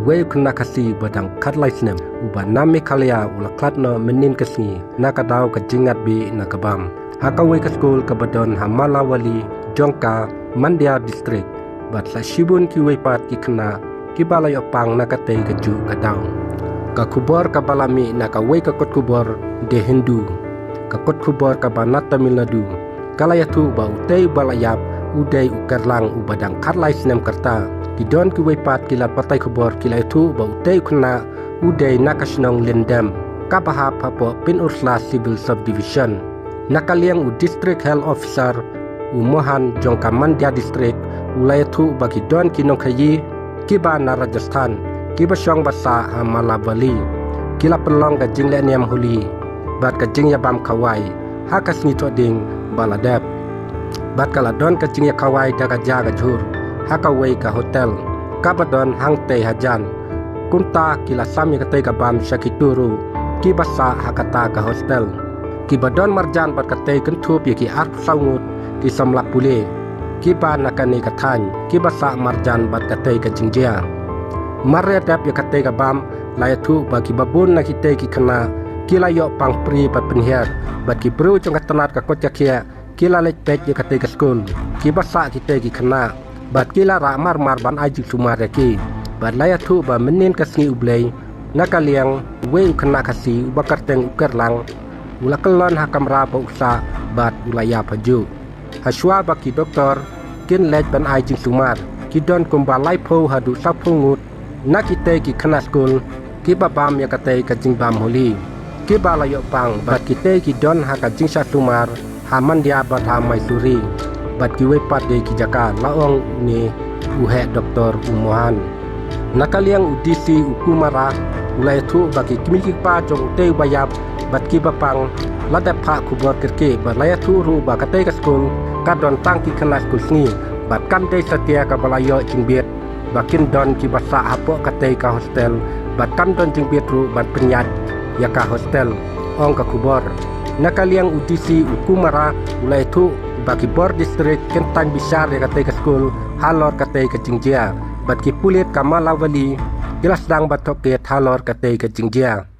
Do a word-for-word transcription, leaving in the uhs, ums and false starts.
Wei u khynnah Khasi uba dang khatlai snem uba na Meghalaya u la khlad noh mynnin ka sngi na ka daw ka jingngat bih na ka bam ha kawei ka skul kaba don ha Malawali jong ka Mandya District. Bad la shibun kiwei pat ki khynnah kiba la ïoh pang na katei kajuh ka daw. Ka khubor kaba la mih na kawei ka kot khubor The Hindu, ka kot khubor kaba na Tamil Nadu, ka la ïathuh ba utei uba la ïap u dei u Kerlang uba dang khatlai snem ka rta. Ki don kiwei pat ki lad pathai khubor ki la ïathuh ba utei u khynnah u dei na ka shnong Lyndem kaba hap hapoh Pynursla Civil Subdivision. Na ka liang u District Health Officer u Mohan jong ka Mandya District u la ïathuh ba ki don ki nongkhaïi kiba na Rajasthan kiba shong ba sah ha Malawali. Ki la pynlong ka jingleh niam Holi bad ka jingïabam khawai ha ka sngi Thohdieng ba la dep. Bad ka la don ka jingïakhawai da ka ja ka jhur ha kawei ka hotel kaba don hangtei hajan. Kumta ki la sam ïa katei ka bam sha kito ruh kiba sah ha kata ka hostel. Kiba don marjan bad katei kynthup ïa ki arphew saw ngut ki samla pule kiba na kane ka thaiñ kiba sah marjan bad katei ka jingjia. Mar ïa dep ïa katei ka bam la ïathuh ba kiba bun na kitei ki khynnah ki la ïoh pang pri bad pynhiar bad ki briew jong ka tnat ka koit ka khiah ki la leit peit ïa katei ka skul kiba sah kitei ki khynnah bad ki la rah mar mar ban ai jingsumar ïa ki. Bad la ïathuh ba mynnin ka sngi U Blei na ka liang uwei u khynnah Khasi uba kyrteng u Kerlang u la kyllon ha kamra ba u sah bad u la ïap hajuh. Hashwa ba ki doktor kin leit ban ai jingsumar ki don kumba laiphew haduh sawphew ngut na kitei ki khynnah skul kiba bam ïa katei ka jingbam Holi kiba la ïoh pang bad kitei ki don ha ka jingshah sumar ha Mandya bad ha Mysore bad kiwei pat de ki jaka, la ong une u heh doktor u Mohan. Na ka liang u D C u Kumara u la ïathuh ba ki kmie ki kpa jong utei uba ïap bad kiba pang la dep phah khubor kyrkieh bad la ïathuh ruh ba katei ka skul ka don tang ki khynnah skul sngi bad kam dei satia kaba la ïoh jingbit ba kin don kiba sah hapoh katei ka hostel bad kam don jingbit ruh ban pynïaid ïa ka hostel, ong ka khubor. Na ka liang u D C u Kumara u la ïathuh ba ki bor district kin tan bishar ïa katei ka skul halor katei ka jingjia bad ki pulit ka Malawali ki la sdang ban tohkit halor katei ka jingjia.